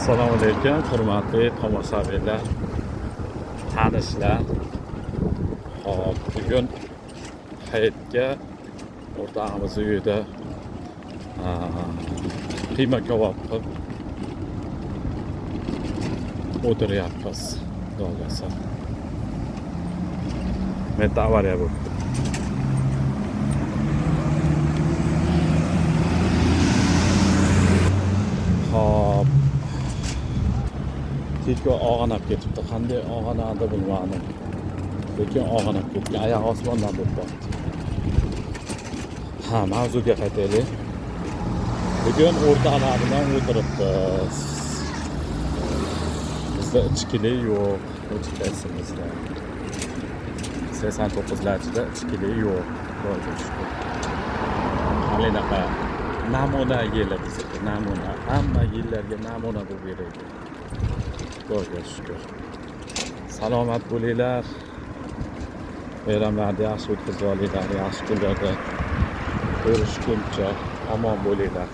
Assalomu alaykum, hurmatli tomoshabinlar, tanishlar. Hop, bugun hayitga o'rtog'imiz uyida qiyma kabob qilib o'tiryapmiz. Xudo xohlasa. Menda avariya bo'libdi. Hop. Tiko og'anab ketibdi. Qanday og'anadi bilmadim. Lekin og'anab ketgan. Oyoq osmondan bo'lib qoldi. Ha, mavzuga qaytaylik. Bugun o'rtoqlar bilan o'tiribmiz. Bizda ichkilik yo'q, hech qaysimizda. 89-larda ichkilik yo'q, Xudoga shukur. Halinaqa namuna yili bizniki, namuna. Hamma yillarga namuna bo'lib beraylik. Xudoga shukur. Salomat bo'linglar. Bayramlarni yaxshi o'tkazib olinglar, yaxshi kunlarda ko'rishguncha omon bo'linglar.